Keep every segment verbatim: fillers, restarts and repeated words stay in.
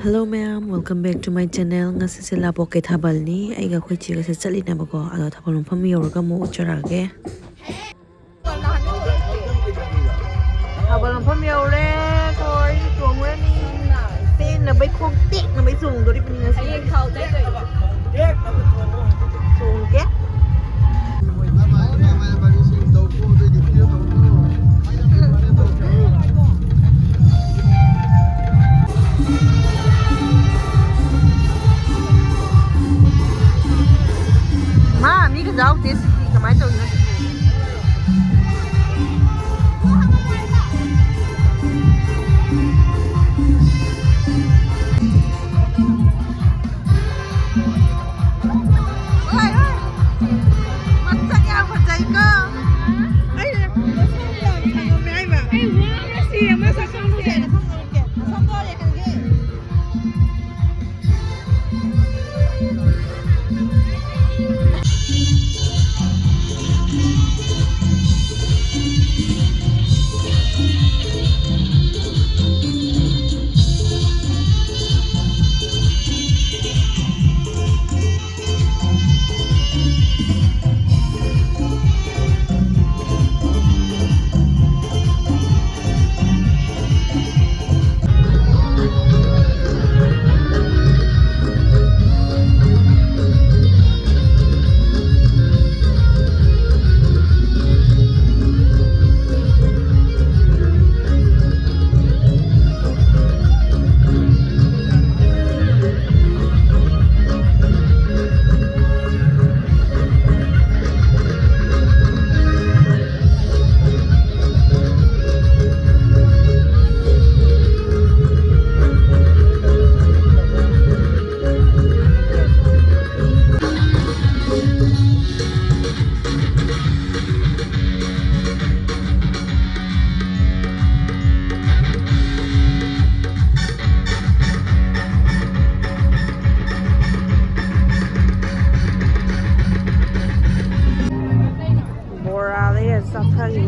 Hello ꯃꯌꯥꯝ, welcome back to my channel. ꯉꯁꯤꯁꯦ ꯂꯥꯄꯣꯛꯀꯤ ꯊꯥꯕꯜꯅꯤ꯫ ꯑꯩꯒ ꯑꯩꯈꯣꯏ ꯆꯦꯒꯁꯦ ꯆꯠꯂꯤꯅꯦꯕꯀꯣ꯫ ꯑꯗꯣ ꯊꯥꯕꯜ ꯃꯐꯝ ꯌꯧꯔꯒ ꯑꯃꯨꯛ ꯎꯠꯆꯔꯛꯑꯒꯦ꯫ ꯊꯥꯕꯜ ꯃꯐꯝ ꯌꯧꯔꯦ꯫ ꯑꯩꯈꯣꯏ ꯆꯣꯡꯉꯨꯔꯅꯤ꯫ ꯇꯦꯛꯅꯕꯩ ꯈꯣꯡ ꯇꯦꯛꯅꯕꯩ ꯆꯣꯡꯗꯣꯔꯤꯕꯅꯤ ꯉꯁꯤ꯫ ꯍꯌꯦꯡ ꯊꯥꯎ ꯇꯩꯗꯣꯏꯅꯦ꯫ ꯆꯣꯡꯉꯨꯒꯦ꯫ ꯃꯥ ꯃꯤꯒ ꯌꯥꯎꯗꯦ ꯁꯤꯗꯤ꯫ ꯀꯃꯥꯏꯅ ꯇꯧꯔꯤꯅꯣ ꯁꯤꯗꯤ? ꯃꯁꯛ ꯌꯥꯝ ꯐꯖꯩꯀꯣ꯫ ꯑꯩꯅ ꯃꯁꯝ ꯌꯥꯝ ꯁꯪꯉꯝꯃꯦ ꯍꯥꯏꯕ꯫ ꯑꯩ ꯋꯥꯕꯅ ꯁꯤꯔꯦ ꯃꯁꯛ ꯈꯪꯕꯁꯦ꯫ ꯅꯁꯝꯗꯣ ꯌꯦꯡꯍꯟꯒꯦ꯫ ꯕꯣꯔꯥ ꯂꯩꯔ ꯆꯥꯊꯔꯤ꯫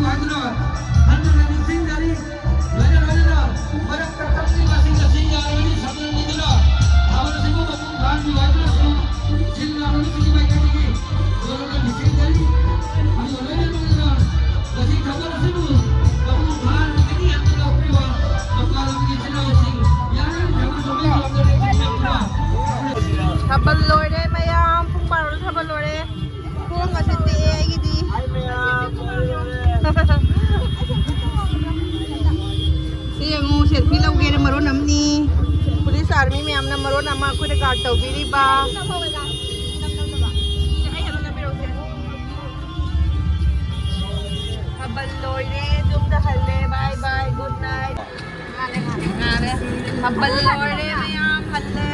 ꯍꯥꯏꯗꯨꯅ ꯍꯟꯊꯅ ꯅꯤꯡꯁꯤꯡꯖꯔꯤ꯫ ꯂꯣꯏꯅ ꯂꯣꯏꯅꯅ ꯃꯔꯛꯇ ꯀꯞꯂꯤꯕꯁꯤꯡ ꯑꯁꯤ ꯌꯥꯔꯕꯗꯤ ꯁꯝꯅꯕꯤꯗꯨꯅ ꯊꯥꯕꯜ ꯑꯁꯤꯕꯨ ꯃꯄꯨꯡ ꯐꯥꯍꯟꯕꯤꯌꯨ ꯍꯥꯏꯗꯨꯅꯁꯨ ꯁꯤꯜ ꯂꯥꯡꯕꯁꯤꯡꯒꯤ ꯃꯥꯏꯀꯩꯗꯒꯤ ꯂꯣꯏꯅꯅ ꯅꯤꯡꯁꯤꯡꯖꯔꯤ꯫ ꯑꯗꯨꯒ ꯂꯣꯏꯅ ꯂꯣꯏꯅꯅ ꯃꯁꯤ ꯊꯥꯕꯜ ꯑꯁꯤꯕꯨ ꯃꯄꯨꯡ ꯐꯥꯍꯟꯕꯒꯤ ꯍꯟꯅ ꯂꯧꯔꯤꯕ ꯃꯄꯥꯟ ꯂꯝꯒꯤ ꯏꯆꯤꯜ ꯏꯅꯥꯎꯁꯤꯡ ꯌꯥꯔꯤꯕ ꯊꯥꯕꯜ ꯆꯣꯡꯕꯤꯌꯨ꯫ ꯊꯥꯕꯜ ꯂꯣꯏꯔꯦ ꯃꯌꯥꯝ, ꯄꯨꯡ ꯕꯥꯔꯣꯗ ꯊꯥꯕꯜ ꯂꯣꯏꯔꯦ꯫ ꯈꯣꯡꯒꯁꯦ ꯇꯦꯛꯑꯦ ꯑꯩꯒꯤꯗꯤ꯫ ꯁꯤ ꯌꯦꯡꯉꯨ, ꯁꯦꯜꯐꯤ ꯂꯧꯒꯦꯅ ꯃꯔꯣꯟ ꯑꯃꯅꯤ꯫ ꯄꯨꯂꯤꯁ ꯑꯥꯔꯃꯤ ꯃꯌꯥꯝꯅ ꯃꯔꯣꯟ ꯑꯃ ꯑꯩꯈꯣꯏꯗ ꯒꯥꯔꯗ ꯇꯧꯕꯤꯔꯤꯕ꯫ ꯊꯥꯕꯜ ꯂꯣꯏꯔꯦ, ꯌꯨꯝꯗ ꯍꯜꯂꯦ꯫ Bye bye, good night. ꯊꯥꯕꯜ ꯂꯣꯏꯔꯦ ꯃꯌꯥꯝ, ꯍꯜꯂꯦ꯫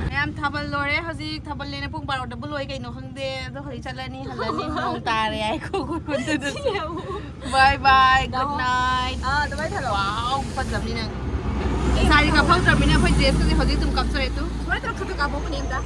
ꯃꯌꯥꯝ ꯊꯥꯕꯜ ꯂꯣꯏꯔꯦ꯫ ꯍꯧꯖꯤꯛ ꯊꯥꯕꯜ ꯂꯦꯟꯅ ꯄꯨꯡ ꯕꯥꯔꯣꯗꯕꯨ ꯂꯣꯏ ꯀꯩꯅꯣ ꯈꯪꯗꯦ꯫ ꯑꯗꯣ ꯍꯧꯖꯤꯛ ꯆꯠꯂꯅꯤ, ꯍꯜꯂꯅꯤ꯫ ꯅꯣꯡ ꯇꯥꯔꯦ ꯍꯥꯏꯀꯣ꯫ Bye bye, good night꯫ ꯑꯥ, ꯑꯗꯨꯃꯥꯏꯅ ꯊꯥꯔꯛꯑꯣ꯫ Wow, ꯐꯖꯕꯅꯤ ꯅꯪ꯫ ꯁꯥꯔꯤ ꯀꯥꯞꯍꯧꯗ꯭ꯔꯕꯅꯤꯅ ꯑꯩꯈꯣꯏ dress ꯀꯁꯦ ꯍꯧꯖꯤꯛ ꯑꯗꯨꯝ ꯀꯥꯞꯆꯔꯦ ꯇꯨ꯫ ꯁꯨꯃꯥꯏꯅ ꯇꯧꯔ ꯈꯨꯠꯇ ꯀꯥꯞꯍꯧꯕꯅꯦ ꯑꯝꯇ꯫